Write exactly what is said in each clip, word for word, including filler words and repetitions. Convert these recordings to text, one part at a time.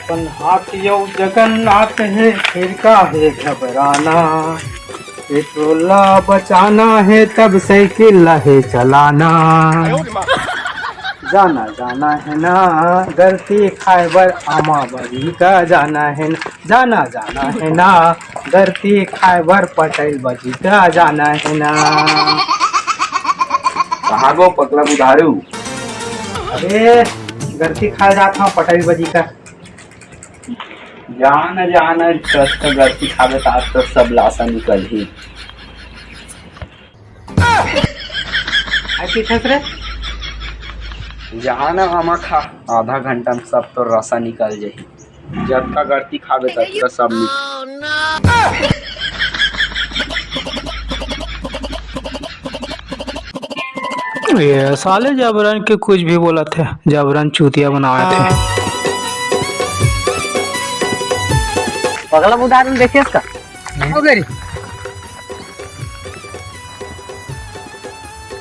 अपन हाथ यौ जगन्नाथ हे, फिर का हे घबराना। पेट्रोल ला बचाना हे, तब साइकिल ला हे चलाना। जाना जाना हे ना, गलती खाए बर आमा बरी का जाना हे ना। जाना जाना हे ना, गलती खाए बर पटेल बजी का जाना हे ना। कहाँ गो पकला बुधारू? अरे, गलती खाए जात हूँ पटेल बजी का। जान जान, कस का गलती खाबे त आज तो सब लासा निकलही। आई पीछे से रे। जान आमा खा, आधा घंटा में सब तो रसा निकल जाही। जतका गलती खाबे ततका सब निकल। ये साले जबरन के कुछ भी बोलत हे, जबरन चूतिया बनावत हे। पगला बुधारू ल देखेस का? हो गए रे।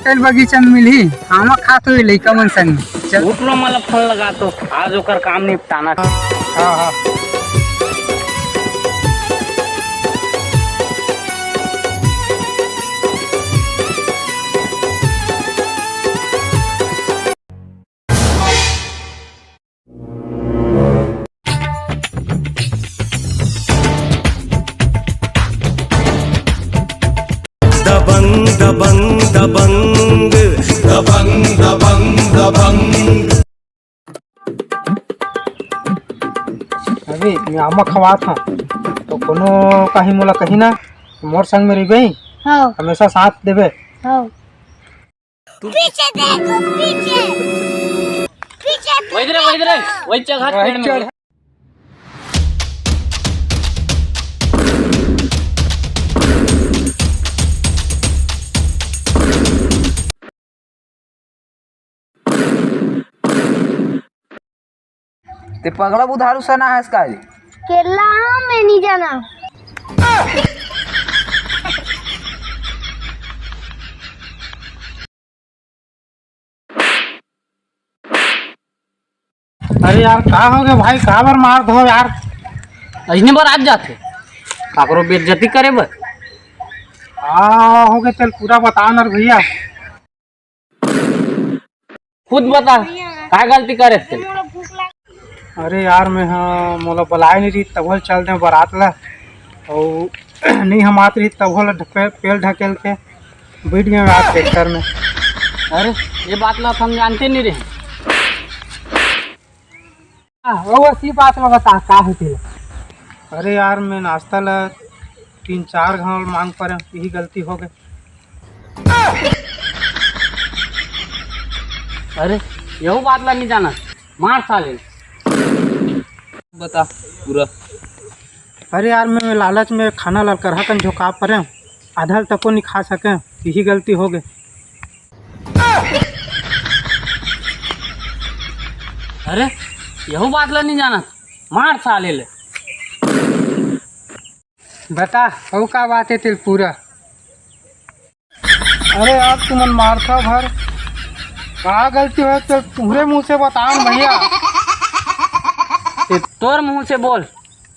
चल बगीचा में मिलही, आमा खात होही लइका मन संग। चल। उठ लो, मला फोन लगा तो, आज ओकर काम निपटाना। हाँ, हाँ। दबंग, दबंग, दबंग, दबंग, दबंग, दबंग। अभी मैं आमा खवात हूँ, तो कोनो कहीं मोला कहीं ना, मोर संग में रहिबे, हाँ। हमेशा साथ देबे। हाँ। पीछे देखो, पीछे, पीछे वही रे, वही रे, वही चढ़ा पेड़ में। ते पगला बुधारू सना हस का रे? केला मैं नहीं जाना। अरे यार, का हो गया भाई, काबर मारत हो यार? अइसने बर आज जाथे, काकरो बेइज्जती करे बर। हाँ, हो गए, चल पूरा बता न रे भैया। खुद बता, का गलती करे थे? अरे यार, मैं हा मोला बलाए नहीं रही, तभो ले चल दे बारात ला, अउ नहीं हम आत रही, तभो ले ढके-, पेल ढकेल के बैठ गए यार ट्रैक्टर में। अरे, ये बात ला हम जानते नहीं रहे। हाँ, वो उसी बात ला बता, का होते ला? अरे यार, मैं नाश्ता ला तीन चार घाव मांग परे, यही गलती हो गई। अरे, यहू बात ला नहीं जाना, मार साले। बता पूरा। अरे यार, मैं लालच में खाना ला करहा कन झोंका परे, आधा ल तको नहीं खा सके, यही गलती हो गई। अरे, यहू बात ला नहीं जाना, मार साले ले। बता, अउ का बात है तेल पूरा? अरे यार, तुमन मारथा भर, का गलती होय तो तुम्हरे मुंह से बताओ न भैया। ते तोर मुंह से बोल।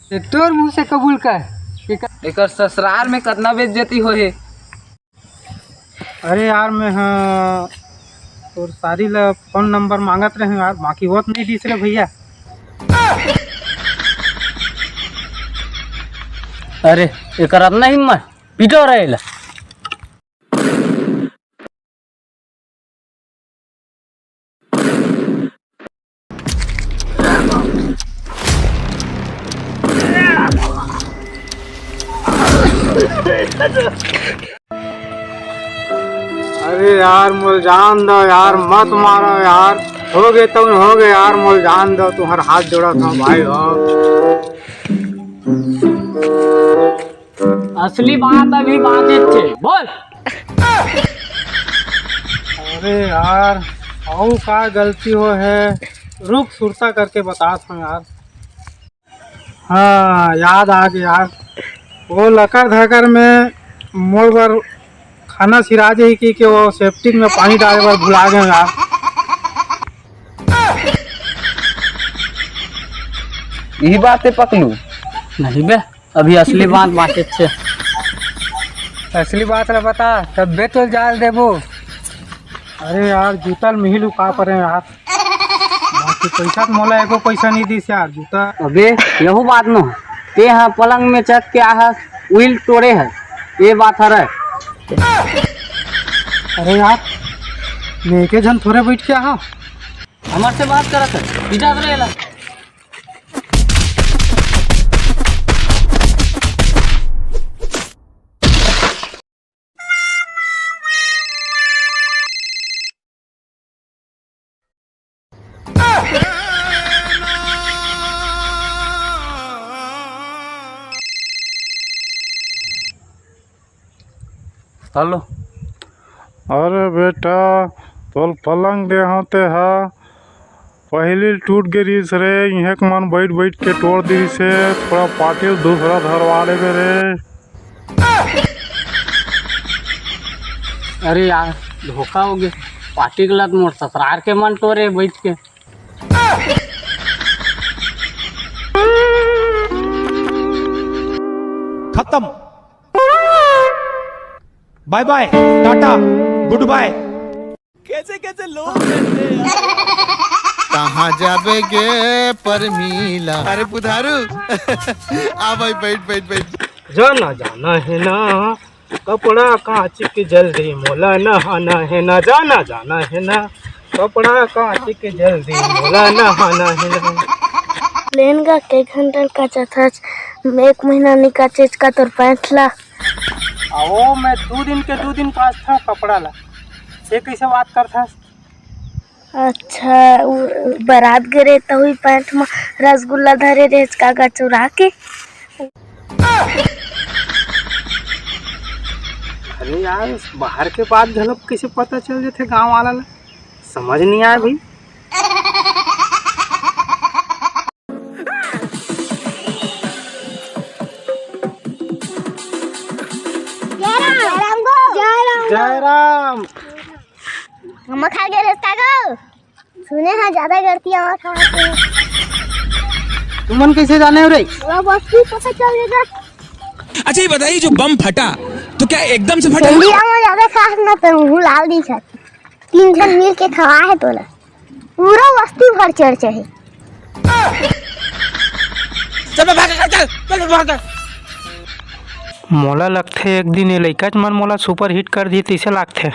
ते तोर मुंह से कबूल कर। एकर ससुराल में कतना बेइज्जती होहे। अरे यार, मैं हा तोर सारी ला फोन नंबर मांगत रहे यार, बाकी वो तो नहीं दिस रे भैया। अरे, एकर अतना हिम्मत, पीटो रे एला। अरे यार, मोल जान दो यार, मत मारो यार। हो गए तो हो गए यार, मोल जान दो, तुम्हारा हाथ जोड़ा था भाई हो। असली बात अभी बाँचे थे। बोल। अरे यार, अउ का गलती हो है? रुक, सुरता करके बतात हूँ यार। हाँ, याद आ गया यार। वो लकर धकर में मोर बर खाना सिरा जाही कि, कि वो सेप्टिक में पानी डाले बर भुला गए यार। यही बात हे पकलू। नहीं बे, अभी असली बात बाँचे छे। असली बात ला बता, तब्बे तो जाल देबो। अरे यार, जूता ल मिही लुका परे यार। बाकी पैसा तो मोला एको पैसा नहीं दिस यार, जूता। अबे, यहू बात न हो। ते ह पलंग में चढ़ के आहस, उही ल टोरे हस। ये बात हरे। अरे यार, मैं एके झन थोरे बैठ के आहा। हमर से बात करत हे, पीटा करे ला। हेलो। अरे बेटा, तोल पलंग दे हव ते हा, पहिली टूट गे रिहिस रे, इहें के मन बैठ बैठ के टोर दिस हे, थोड़ा पाटिल दूसरा धरवा लेबे रे। अरे यार, धोखा हो गे, पाटी के लत मोर ससुरार के मन टोरे बैठ के। खत्म। बाय बाय, टाटा, गुड बाय। कैसे कैसे लोग रहते हैं यार। कहाँ जाबे गे परमीला? अरे बुधारू, आ भाई, बैठ बैठ बैठ। जाना जाना है ना, कपड़ा कांच के जल्दी, मोला नहाना है ना। जाना जाना है ना, कपड़ा कांच के जल्दी, मोला नहाना है ना। लेन गा के घंटा काचत हस, एक महीना नी काचेच का तोर पैंट ला। आओ, मैं दू दिन के दू दिन काचथव कपड़ा ला, से कैसे बात करथस? अच्छा, उ बरात गे रे, तहुई पैंट म रसगुल्ला धरे रेहेच का गा चुरा के? अरे यार, बाहर के बात घलो कैसे पता चल जाथे गांव वाला ला? समझ नहीं आया भाई। जय राम। जय राम। जय राम। हम खा गए रस्ता गो। सुने हाँ, ज्यादा गलती और खा गए। तुमन कैसे जाने हो रे? वो बस की पता चल गया। अच्छा, ये बताइए, जो बम फटा, तो क्या एकदम से फटा? इंडिया में ज्यादा खास ना तो मुंह लाल दिखत। तीन झन मिल के खवा है तोला। पूरा वस्ती भर चर्चा है। चल बे, भाग, चल, चल, चल, भाग। मोला लगथे एक दिन ये लइकाच मन मोला सुपर हिट कर दिही तइसे लागथे।